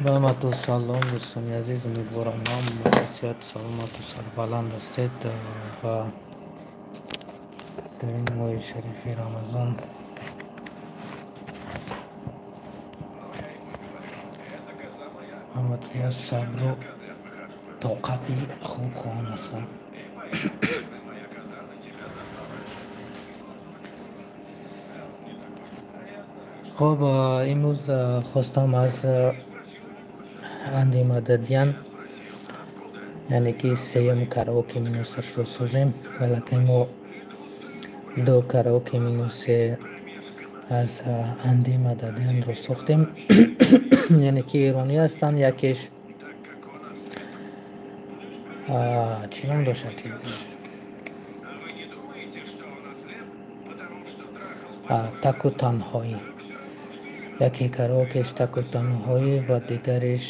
Ба ҳаматон салом, дӯстони азиз. Умедворам, ҳама сиҳату саломату сарбаланд ҳастед ва дар ин моҳи шарифи Рамазон ҳаматонро сабру тоқати хуб хоҳон ҳастам. Хоб, имрӯз хостам аз Анди Мададян, яъне ки сеюм караоке минусашро созем. Валакай мо ду караоке минусе аз Анди Мададянро сохтем, яъне ки эронӣ ҳастанд. Якеш чӣ ном дошт? Таку танҳоӣ. Яке караокеш таку танҳоӣ ва дигареш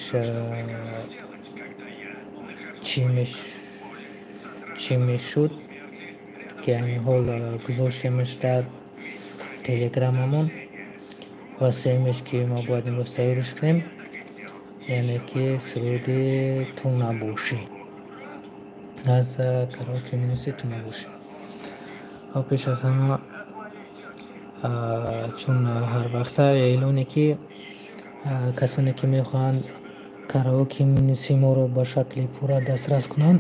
чӣ мешуд, ки айни ҳол гузоштемаш дар телеграммамон, ва сеюмеш, ки мо бояд имрӯз тайёриш кунем, яъне ки суруди ту набошӣ аз караоке минуси ту набошӣ. Ва пеш аз ҳама, чун ҳар вақта эълоне, ки касоне ки мехоҳанд караоке минуси моро ба шакли пурра дастрас кунанд,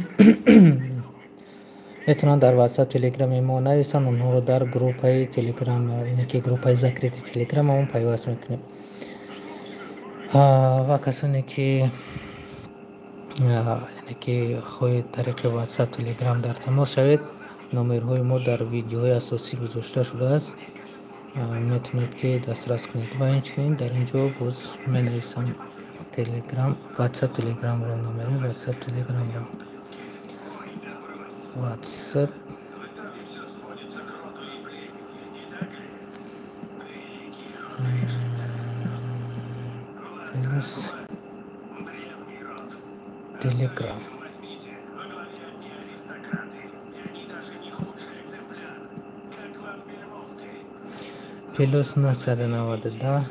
метавонанд дар ватсап, телеграми мо нависанд. Онҳоро дар группаи телеграм, ине ки группаи закрытый телеграмамон пайваст мекунем. Ва касоне ки, яъне ки хоҳед тариқи ватсап, телеграм дар тамос шавед, номерҳои мо дар видеоҳои асосӣ гузошта шудааст, метавонед ки дастрас кунед. Ва инчунин дар ин ҷо боз менависам телеграм, ватсап, телеграмро, номери ватсап, телеграмро, ватсап плюс телеграм. Плюс 992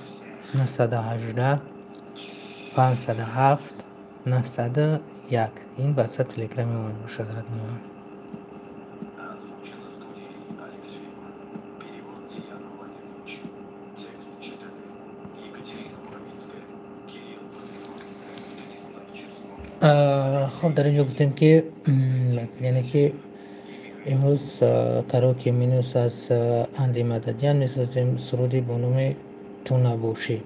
918 507 901. Ин ватсап, телеграми мо мебошад, родной. Хоб, дар ин ҷо гуфтем, ки яъне ки имрӯз караоке минус аз Анди Мададян месозем, суруди бо номи ту набошӣ.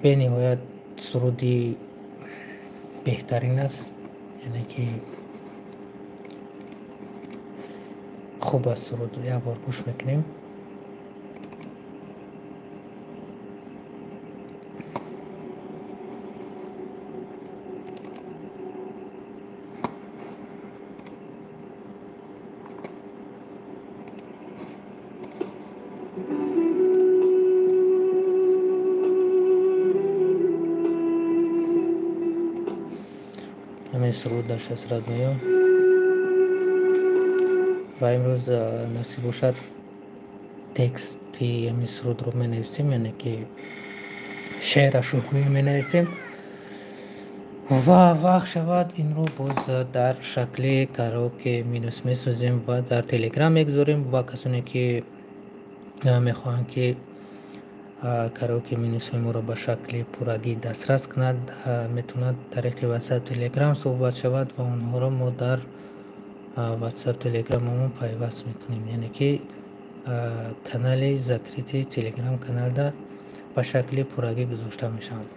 Бениҳоят суруди беҳтарин аст, яъне ки хуб аст суруд. Як бор гӯш мекунем. Ҳамин суруд даштааст, родной. Ва имрӯз, насиб бошад, тексти ҳамин сурудро менависем, яъне ки шеърашро гӯё менависем ва вақт шавад, инро боз дар шакли караоке минус месозем ва дар телеграм мегузорем. Ва касоне ки мехоҳанд, ки караоке минусҳои моро ба шакли пуррагӣ дастрас кунад, метавонад тариқи ватсап, телеграм суҳбат шавад ва онҳоро мо дар ватсап, телеграмамон пайваст мекунем, яъне ки канали закрытый телеграм каналда ба шакли пуррагӣ гузошта мешаванд.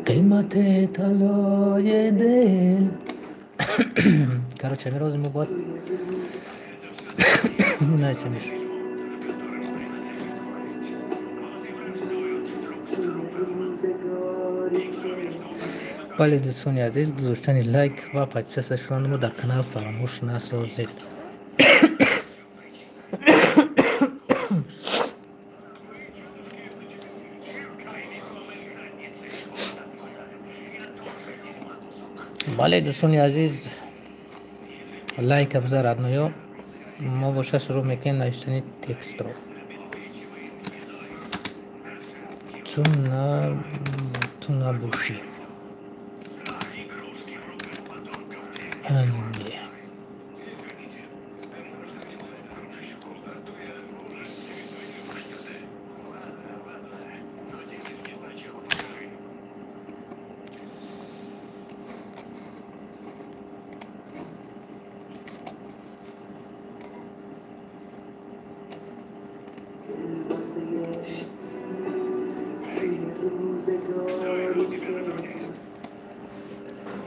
Қимати талои дил. Короче, ҳамин рози мо бояд нависемш. Бале, дӯстони азиз, гузоштани лайк ва подписаться шуданро дар канал фаромӯш насозед. Бале, дӯстони азиз, лайка бизар, родноё. Мо боша шурӯъ мекунем навиштани текстро. Ту набошӣ. Анде.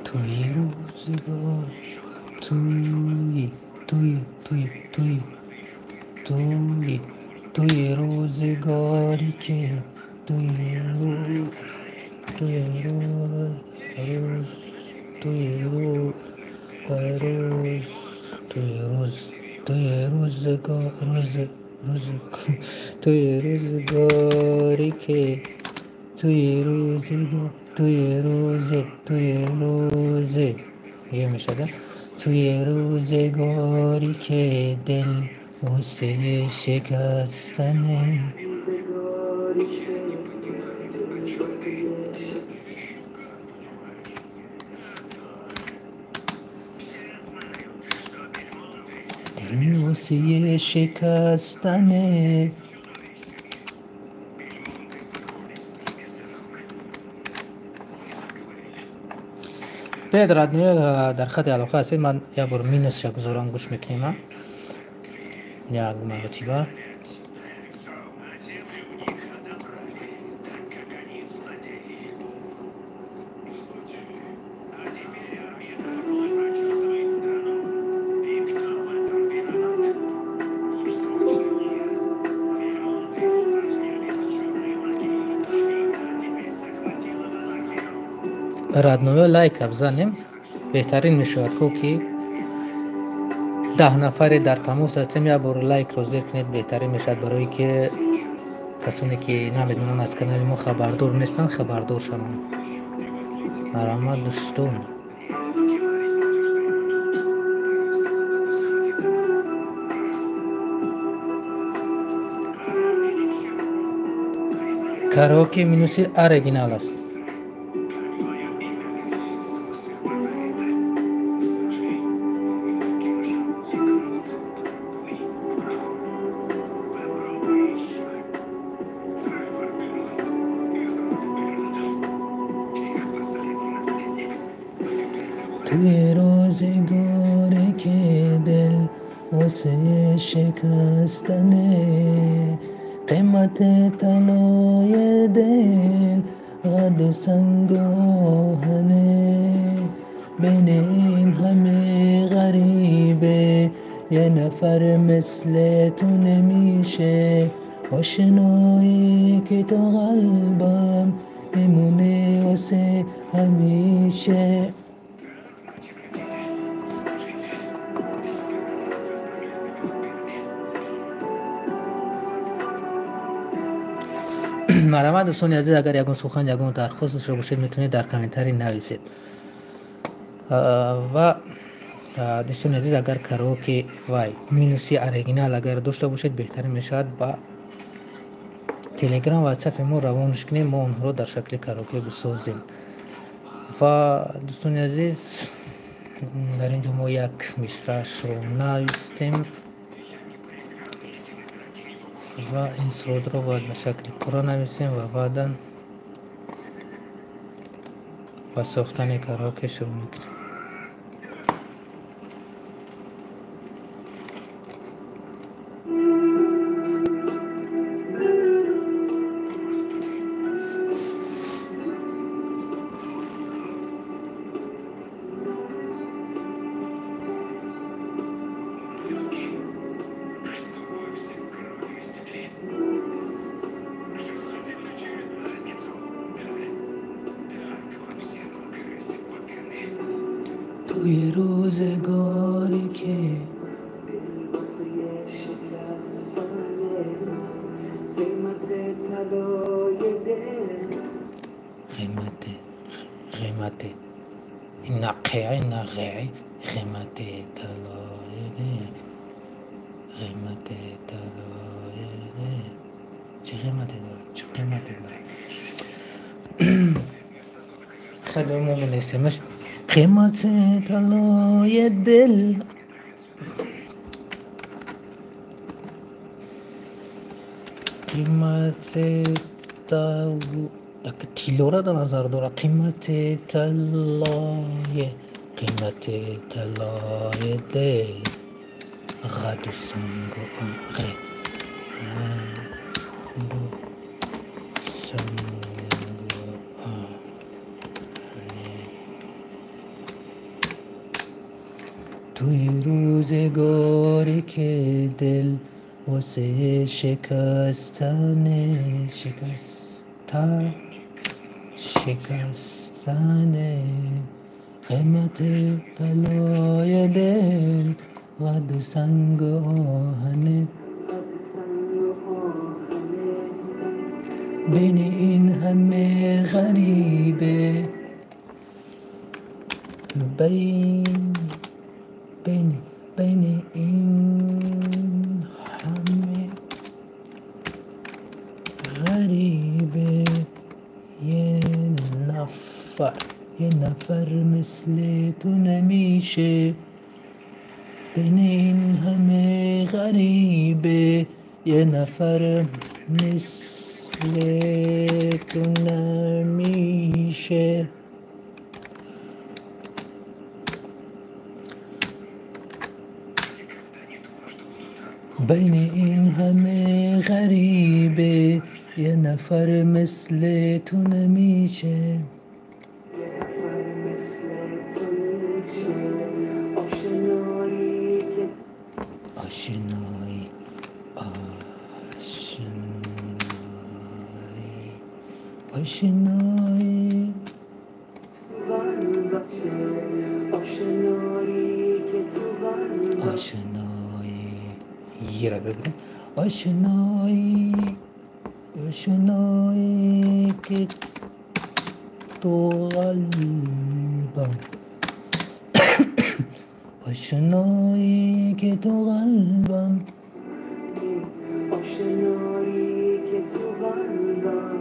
Туи рӯзгор, туи, туи, туи, туи, туи, туи рӯзгоре ки туи туи рӯз рӯз туи рӯз туи рӯз туи рӯзгор рӯз рӯз туи рӯзгоре ки туи рӯзгор туи рӯзе туи рӯзе е мешада туи рӯзгоре ки дил ғуссаи шикастане дил ғуссаи шикастане. Биёед, родноё, дар хати алоқа ҳастед. Ман як бор минусша гузорам, гӯш мекунем як маротиба. Родноё, лайка бизанем, беҳтарин мешавад ко ки 10 нафаре дар тамос ҳастем. Як бор лайкро зер кунед, беҳтарин мешавад, барое ки касоне ки намедонанд, аз канали мо хабардор нестанд, хабардор шаванд. Марҳамат, дӯстон. Караоке минуси оригинал аст. Туи рӯзгоре ки дил ғуссаи шикастане, қимати талои дил қадри сангу оҳане. Бини ин ҳаме ғарибе, я нафар мисли ту намише. Ошноӣ ки то қалбам мемоне васе ҳамише. Марҳамат, дӯстони азиз, агар ягон сухан, ягон дархост дошта бошед, метавонед дар комментарий нависед. Ва дӯстони азиз, агар караоке вай минуси оригинал агар дошта бошед, беҳтарин мешавад ба телеграм ватсапи мо равонаш кунем, мо онҳоро дар шакли караоке бисозем. Ва дӯстони азиз, дар ин ҷо мо як мисраашро навистем ва ин сурудро бояд ба шакли пурра нависем ва баъдан ба сохтани караоке шурӯъ мекунем. Туи рӯзгоре ки қимати қимати ина қеа, ина ғеа. Қимати талои, қимати талои. Чӣ қимате дорад? Чӣ қимате дорад? Хеле мо менависемаш. Қимати талои дил. Қимати тиллоро дар назар дорад. Қимати талои, қимати талои дил. Ғаду сангу ғе. Ғаду сангу توی روزگاری که دل واسه شکستن شکستن قیمت طلای دل قد و سنگ آهنه. بین این همه غریبه، بین بین بین این همه غریبه، یه نفر، یه نفر مثل تو نمیشه. بین این همه غریبه، یه نفر مثل تو نمیشه. بین این همه غریبه، یه نفر مثل تو نمیشه. آشنایی، آشنایی، آشنایی، آشنایی. یه ببینیم. آشنایی، آشنایی که تو قلبم، آشنایی که تو قلبم، آشنایی که تو قلبم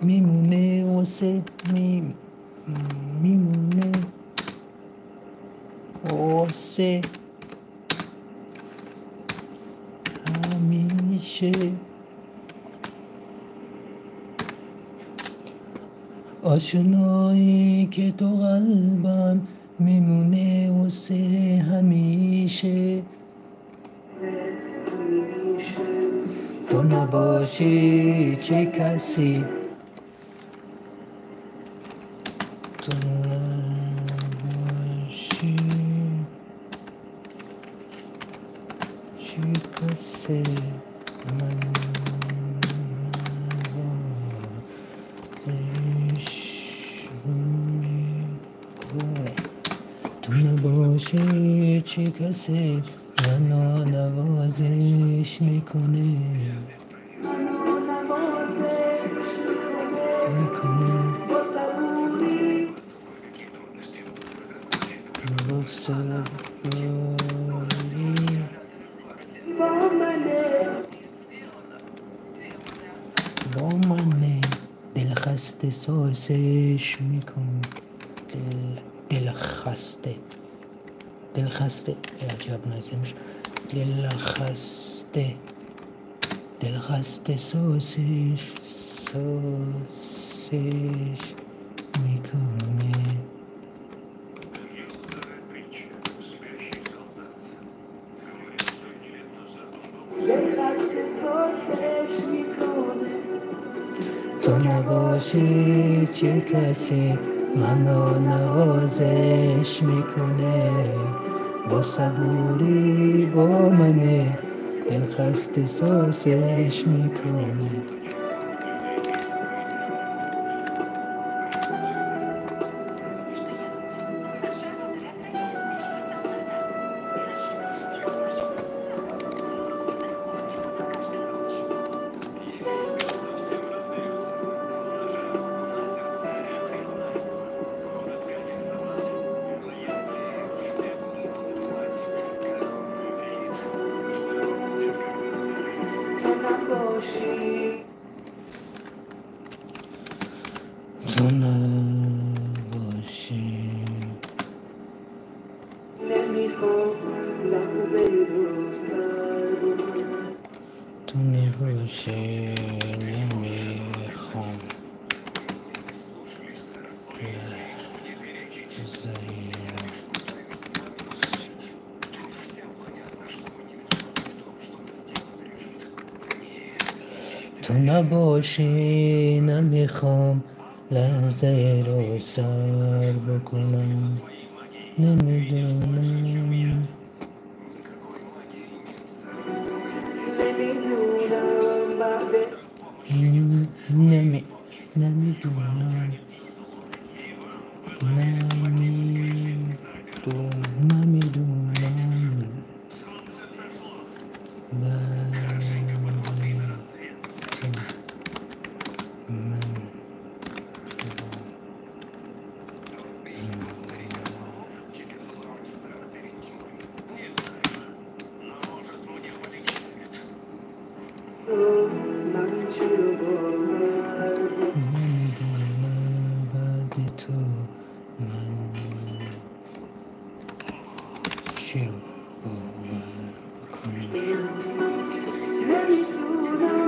میمونه واسه میمونه واسه همیشه. آشنایی که تو قلبم میمونه واسه همیشه. تو نباشی چه کسی، تو نباشی چه کسی، من نوازش میکنه. تو نباشی چه کسی، منو نوازش میکنه، میکنه. با صبوری، با منه دل خسته سازش میکن. دل خسته، دل خسته، عجب نزمش. دل خسته، دل خسته سازش، سازش میکنه. تو نباشی چه کسی، منو نوازش میکنه. با صبوری با منه دل خسته سازش میکنه. تو نباشی نمیخوام لحظه رو سر بکنم. تو نباشی نمیخوام لحظه رو. تو نباشی نمیخوام لحظه رو سر بکنم. نمیدونم نمیدونم بعد نمی نمیدونم نمیدونم بعد تو من تو من چی رو باور بکنم. نمیدونم بعد تو من چی رو باور بکنم. نمیتونم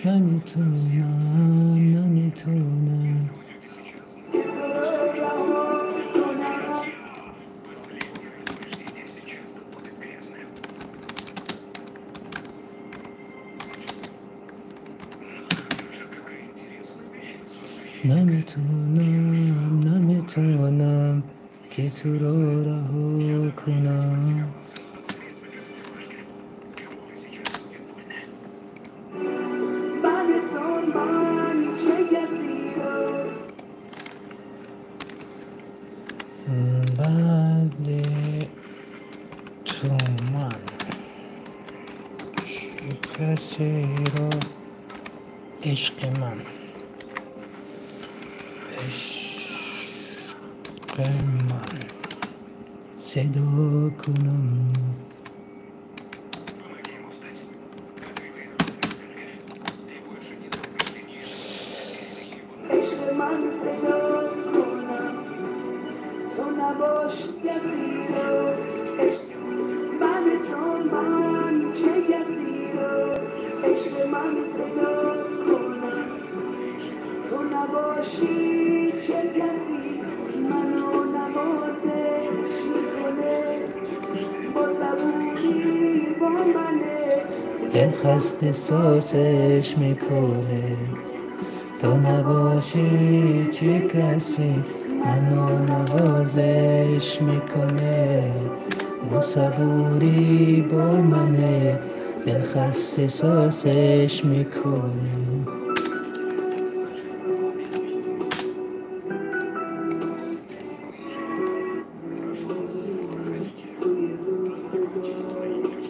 نمیتونم نمیتونم نمیتونم نمیتونم نمیتونم که تو رو رها کنم. نمیتونم نمیتونم که تو رو رها کنم. بعد تو من چه کسی رو بعد تو من چه کسی رو عشق من عشق من صدا کنم. عشق من صدا کنم. تو نباش کسی رو عشق بعد تو من چه کسی رو عشق من صدا کنم. تو نباشی چه کسی منو نوازش میکنه با صبوری با منه. دل خسته سازش میکنه. تو نباشی چه کسی منو نوازش میکنه با صبوری با منه. دل خسته سازش میکنه. توی روزگاری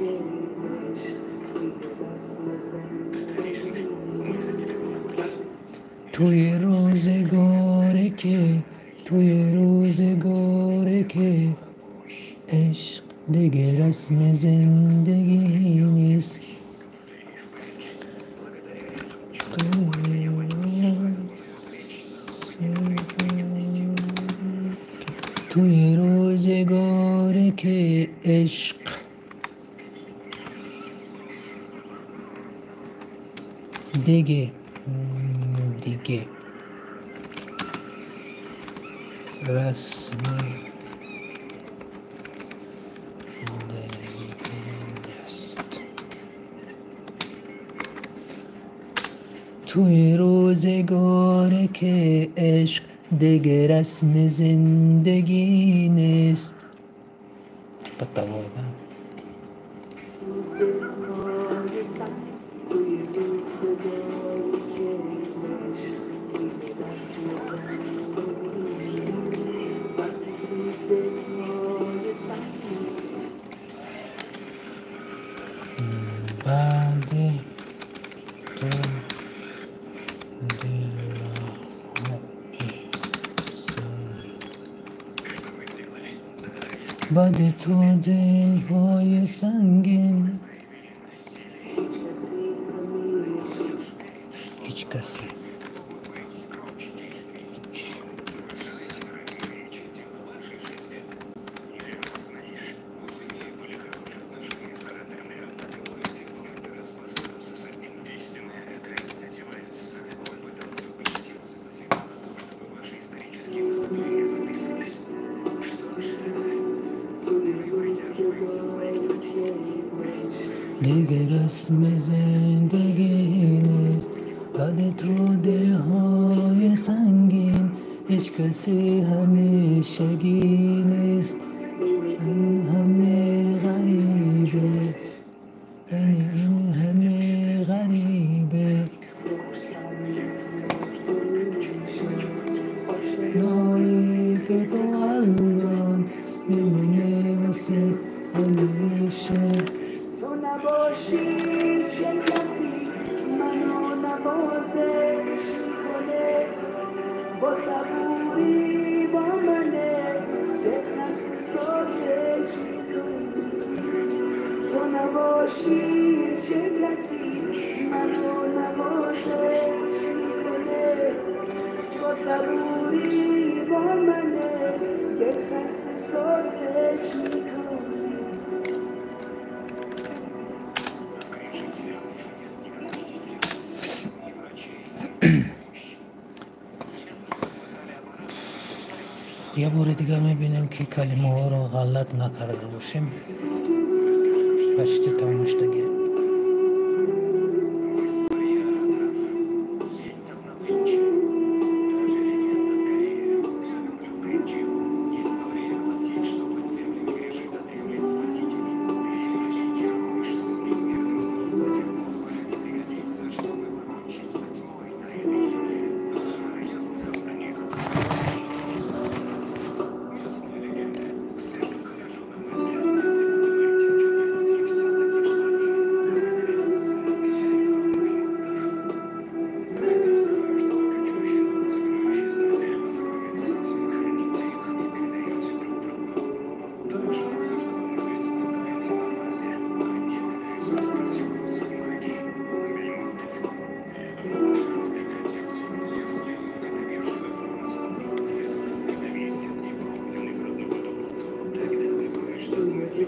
که عشق دیگه رسم زندگی نیست. توی روزگاری که توی روزگاری که عشق دیگه رسم زندگی نیست. توی روزگاری که عشق دیگه دیگه رسم زندگی نیست. توی روزگاری که عشق دیگه رسم زندگی نیست. Типа того, да? دلهای سنگ توی روزگاری که عشق دیگه رسم زندگی نیست. وقتی تو دلهای سنگ بعد تو دلهای سنگ Баъди ту дилҳои сангин ҳеҷ касе дигар расми зиндагӣ нест. Баъди ту дилҳои сангин ҳеҷ касе ҳамешагӣ нест. Ин ҳаме ғарибе, яъне ин ҳаме ғарибе. Ошноӣ ки ту қалбам мемоне васе ҳамеша. تو نباشی چه کسی منو نوازش میکنه، با صبوری با منه دلخسته سازش میکنه. تو نباشی چه کسی منو نوازش میکنه، با صبوری با منه دلخسته سازش میکنه. Як бори дигар мебинем, ки калимаҳоро ғалат накарда бошем. Почти тамом шудагӣ.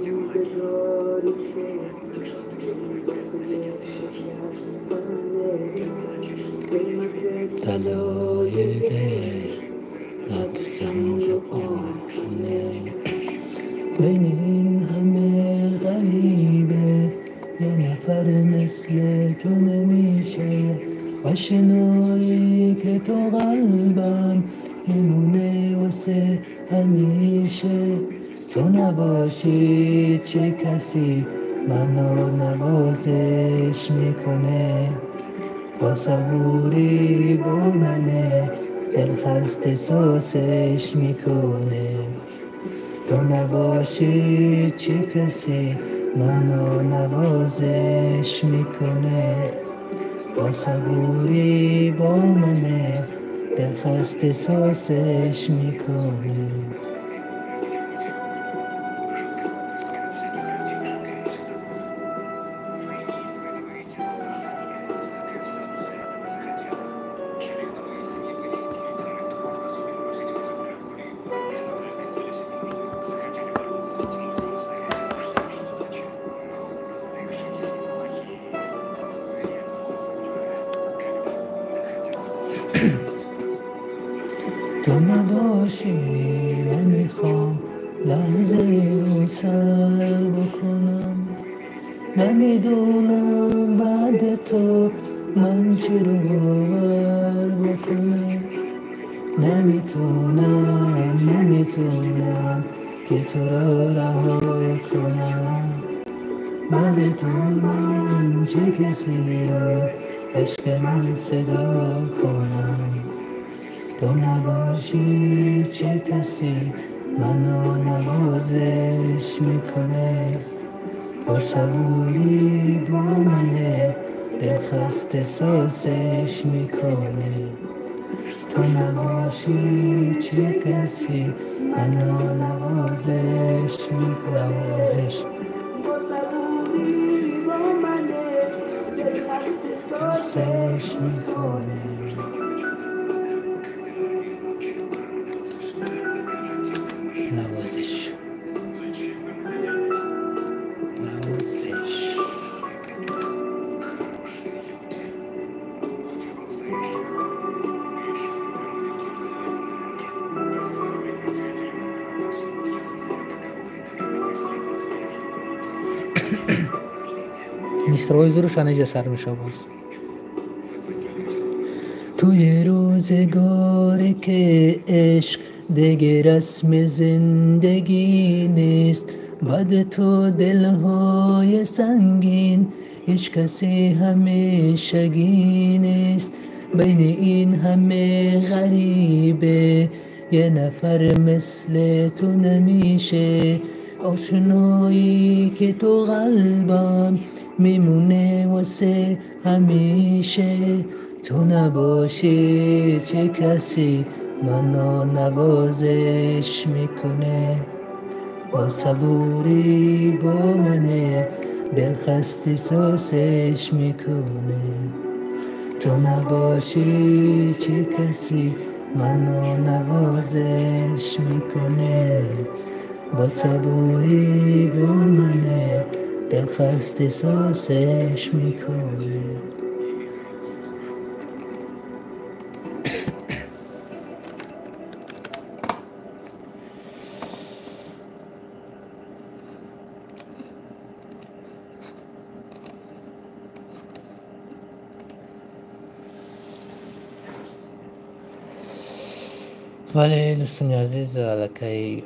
روزگاری که واسه شکستنه قیمت طلای دل قد سنگ آهنه. بین این همه غریبه یه نفر مثل تو نمیشه. آشنایی که تو قلبم میمونه واسه همیشه. تو نباشی چه کسی منو نوازش میکنه، با صبوری با منه دلخسته سازش میکنه. تو نباشی چه کسی منو نوازش میکنه، با صبوری با منه دلخسته سازش میکنه. تو نباشی نمیخوام لحظه رو سر بکنم، نمیدونم بعد تو من چی رو باور بکنم. نمیتونم نمیتونم که تو رو رها کنم. بعد تو من چه کسی رو عشق من صدا کنم. تو نباشی چه کسی منو نوازش میکنه، با صبوری با منه دلخسته سازش میکنه. تو نباشی چه کسی منو نوازش نوازش سازش میکنه. نوازش نوازش. میسترهای زورش هنوز سر میشه باز. توی روزگاری که عشق دیگه رسم زندگی نیست، بعد تو دلهای سنگین هیچ کسی همیشگی نیست. بین این همه غریبه یه نفر مثل تو نمیشه، آشنایی که تو قلبم میمونه واسه همیشه. تو نباشی چه کسی منو نوازش میکنه، با صبوری با منه دلخسته ساسش میکنه. تو نباشی چه کسی منو نوازش میکنه، با صبوری با منه دلخسته ساسش میکنه. Бале дӯстони азиз, аллакай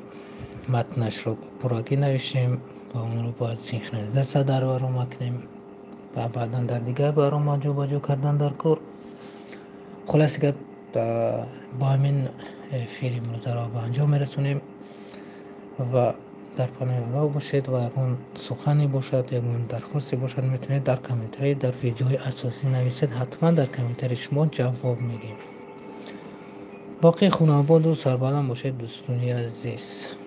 матнашро пуррагӣ навиштем ва онро бояд синхронизатсия дар барнома кунем ва баъдан дар дигар барнома ҷобаҷо кардан дар кор. Хулоси гап, бо ҳамин эфири имрӯзаро ба анҷом мерасонем ва дар паноҳи Аллоҳ бошед ва ягон сухане бошад, ягон дархосте бошад, метавонед дар комментарий дар видеои асосӣ нависед, ҳатман дар комментарии шумо ҷавоб мегӯем. Боқӣ хонободу сарбаланд бошед дӯстони азиз.